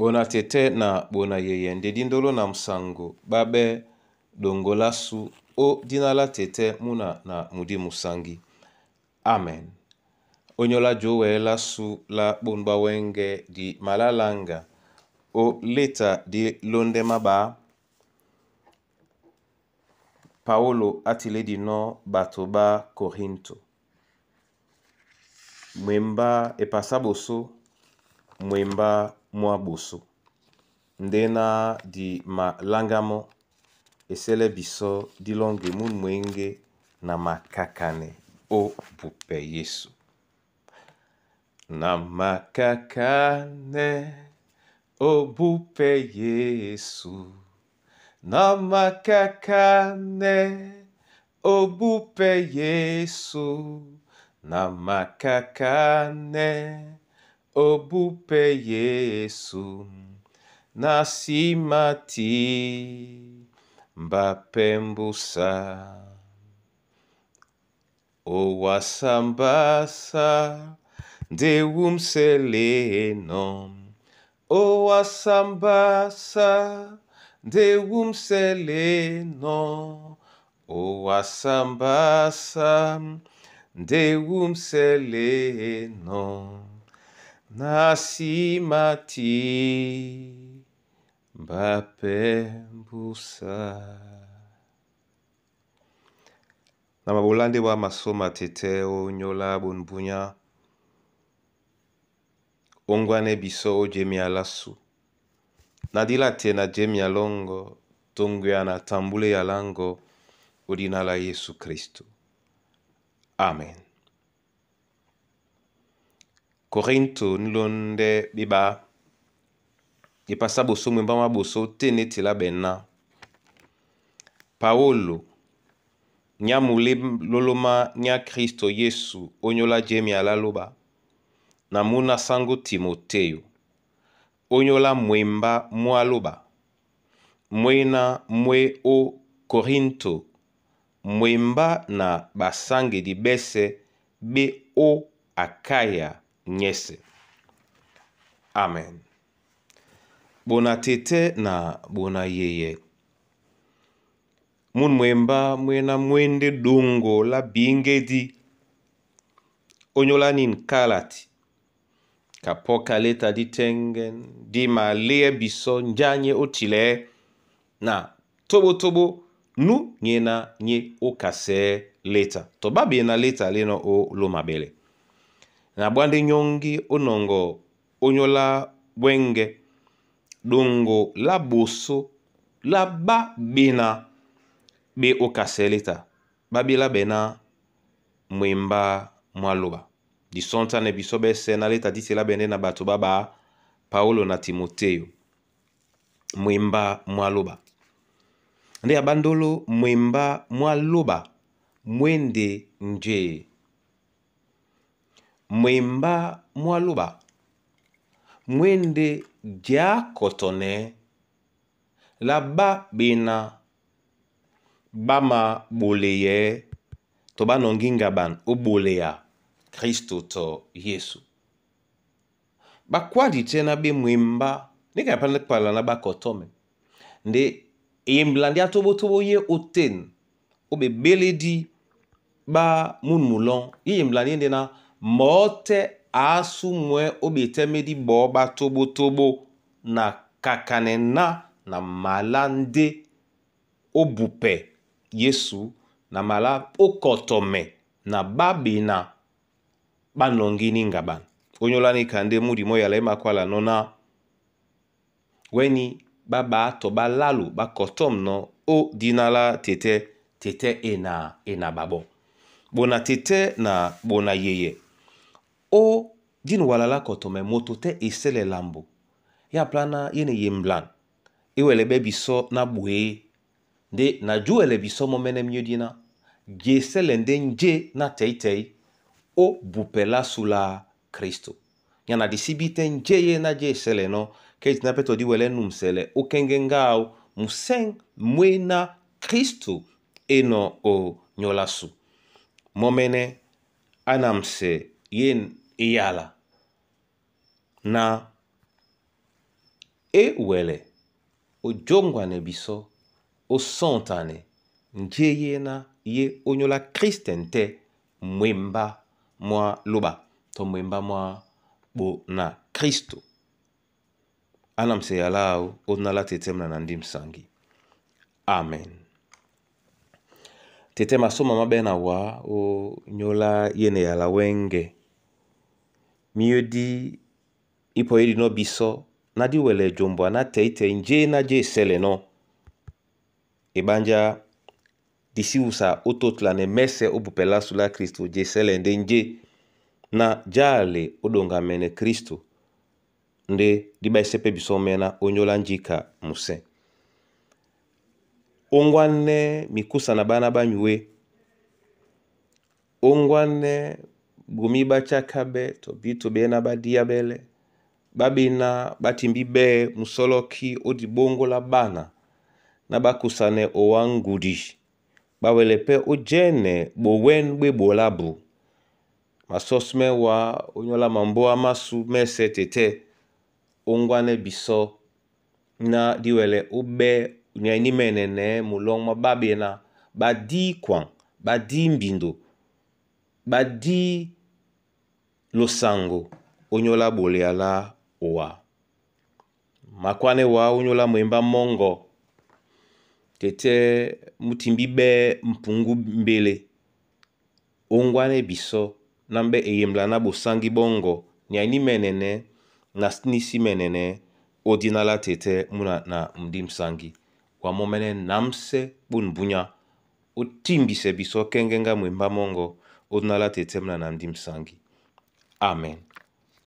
Bona tɛ́tɛ́ na bona yeye nde díndolo na musango ɓá ɓɛ́ ɗoŋgo lásu ó dína lá tɛ́tɛ́ múna na mudi musangi. Amen. Ónyólá jówɛ̌ lásu lá ɓón ɓá wɛ́ŋgɛ̄ di malálaŋga ó léta dí lóndɛ́ máɓǎ. Paólo á tilédinɔ́ ɓato ɓá Korintó. Mwembá epasá ɓosó, mwembá mwá ɓosó. Ndéná di maláŋgá mɔ́, e sɛ́lɛ́ bisɔ́ dí lɔ́ŋgi mún mwěŋgé na makakanɛ ó bupɛ Yesu. Na makakanɛ ó bupɛ Yesu. Na makakanɛ ó bupɛ Yesu. Na makakanɛ ó bupɛ Yesu. Na nsima ti mbapembusa. Owasambasa nde wumseleno. Owasambasa nde wumseleno. Owasambasa nde wumseleno. Na nsima ti mbapembusa. Na mabolá ndé ɓá masóma tɛ́tɛ́ ó nyóla ɓon bunyá óŋgwanɛ́ bisɔ́ ó jemea lásu. Na dí la te na jemea lɔ́ŋgɔ́ toŋgoya na tambúléya láŋgɔ́ ó dína lá Yésu Kristo. Amen. Korinto ní lóndɛ́ ɓéɓǎ, epasá ɓosó mwembá mwá ɓosó tên e te lá ɓɛ̌ ná. Paólo, nyá mulé lólómá nyá Kristo Yesu ónyólá jemea lá lóɓa, na múná sáŋgó Timotéyo, ónyólá mwembá mwá lóɓa, mwéná mwé ó Korintó, mwembá na ɓasáŋgedi ɓɛ́sɛ̄ ɓé ó Akaya nyɛ́sɛ̄. Amen. Bona tɛ́tɛ́ na bona yeyɛ, mún mwembá mwéná mwéndé ɗoŋgo lá bíŋgédí ónyólá nín kálati, kapɔ́ka léta dí tɛ́ŋgɛn dí maléɛ́ bisɔ́ njá nyé ó tilɛɛ́ na tóɓótóɓó nú nyéná nyé ó kasɛɛ́ léta tɔ ɓá ɓena léta lénɔ̄ ó lóma ɓɛ́lɛ. Na ɓwá ndé nyɔ́ŋgí ó nɔŋgɔ ónyólá wɛ́ŋgɛ̄ ɗoŋgo lá ɓosó lá ɓá ɓena ɓé ó kasɛɛ́ léta ɓá ɓé lá ɓɛ̀ ná mwembá mwá lóɓa. Di sɔ́ntánɛ bisɔ́ ɓɛ́sɛ̄ ná léta dí te lá ɓɛ̀ ndé na ɓato ɓá ɓǎ Paólo na Timotéyo mwembá mwá lóɓa. Ndé a ɓándóló mwembá mwá lóɓa mwénde njé. Mwembá mwá lóɓa mwéndé djǎkɔtɔnɛɛ́ lá ɓá ɓena ɓá maɓoleyɛɛ́ tɔ ɓá nɔŋgí ŋgaɓan ó ɓoleya Kristo tɔ Yesu. Ɓá kwádi tɛ́ ná ɓé mwembá níka e pánɛ́ kpala ná ɓá kɔtɔ́mɛ. Ndé eyembula ndé á tóɓótóɓó yé ótên ó ɓebélédí ɓá mún mulɔ́ŋ yé yembula ndé ndé ná mɔ̌ tɛ́ á sú mwɛ̌ ó ɓetɛ́ médí ɓɔɔ́ ɓá tóɓótóɓó na kakanɛ ná na malá ndé ó bupɛ Yesu na malá ó kɔtɔmɛ na ɓá ɓena ɓá nɔŋgí ní ŋgaɓan. Ónyólá níka ndé múdi mɔ́ yala é mākwálanɔ́ ná wɛ́ni ɓá ɓǎ tɔ ɓá lálo ɓá kɔtɔ̂mnɔ́ ó dína lá tɛtɛ́ tɛtɛ́ e na e na ɓaɓɔ́. Bona tɛtɛ́ na bona yeyɛ ó díni wala lá kɔtɔmɛ moto tɛ́ e sɛ́lɛ lambo yá pláná yé ne yemblan é wɛlɛ ɓɛ́ bisɔ́ ná ɓwěé ndé na júwɛlɛ bisɔ́ mɔ́mɛ́nɛ́ myédíná je sɛ́lɛ ndé njé ná tɛ̌i-tɛ̌i ó bupɛ lásu lá Kristo. Nya na di síbí tɛ́ njé yé ná jé e sɛ́lɛnɔ́ kɛ́ tina pɛ́ tɔ dí wɛlɛ́ numsɛlɛ ó kɛ́ŋgɛ́ ŋgáw musɛ̂ŋ mwéná Kristo é nɔ̄ ó nyólásu. Mɔ́mɛ́nɛ́ á namsɛ yén eyala ná E wɛlɛ o jóŋgwane bisɔ́, ó sɔ̂ntane njé yéná yé ónyólá kristen tɛ́ mwembá mwá lóɓa tɔ mwembá mwá ɓona Kristo. Á namsɛ yala áō ó dina lá tetɛ́ muna na ndímsangi. Amen. Tetɛ́ masôma má ɓɛ́ na wǎ ó nyóla yéne yala wɛ́ŋgɛ. Míyodí í pɔyédinɔ́ bisɔ́ ná dí wɛlɛ jombwa ná tɛ̌y-tɛ̌y njé ná jé esɛ́lɛnɔ́. Eɓánjá di sí wusa ó tótlanɛ mɛ́sɛ̄ ó bupɛ lásu lá Kristo jé esɛ́lɛ ndé njé na jále ó ɗoŋgamɛnɛ Kristo ndé dí ɓáísɛ́ pɛ́ bisɔ́ mɛ́ná ó nyóla njíka musɛ̂. Óŋgwánɛ́ mikúsa na ɓána ɓá nyué, óŋgwánɛ́ gomí ɓá chákáɓɛ́ tɔ bíto ɓěna ɓá díáɓɛ́lɛ́, ɓá ɓéná ɓá timbí ɓɛ́ musɔ́lɔ́kí ó diɓóŋgó lá ɓána ná ɓá kusanɛ owá ŋgudi, ɓá wɛlɛ pɛ́ ó jɛ́nɛ ɓowɛ́n ɓó eɓoló ábū. Masɔ́símɛ́ wǎ ó nyóla mambóa másū mɛ́sɛ̄ tetɛ́ óŋgwánɛ́ bisɔ́ ná dí wɛlɛ ó ɓɛ́ nyay ní mɛ́nɛnɛɛ́ mulɔ́ŋ mwá ɓá ɓená ɓá dí kwaŋ, ɓá dí mbindo, ɓá dí losaŋgo ó nyóla ɓoleya lá owá. Makwánɛ́ wǎ ó nyóla mwembá mɔ́ŋgɔ tetɛ́ mú timbí ɓɛ́ mpuŋgú mbele, óŋgwánɛ́ bisɔ́ ná mú ɓɛ́ eyembla ná ɓosáŋgí ɓɔ́ŋgɔ nyay ní mɛ́nɛnɛɛ́ na ní sí mɛ́nɛnɛɛ́ ó dina lá tetɛ́ múna na ndímsáŋgi. Wa mɔ́mɛ́nɛ́ námsɛ́ ɓôn búnyá ó tímbisɛ bisɔ́ kɛ́ŋgɛ́ŋgá mwembá mɔ́ŋgɔ ó dina lá tetɛ́ múna na ndímsáŋgi. Amen.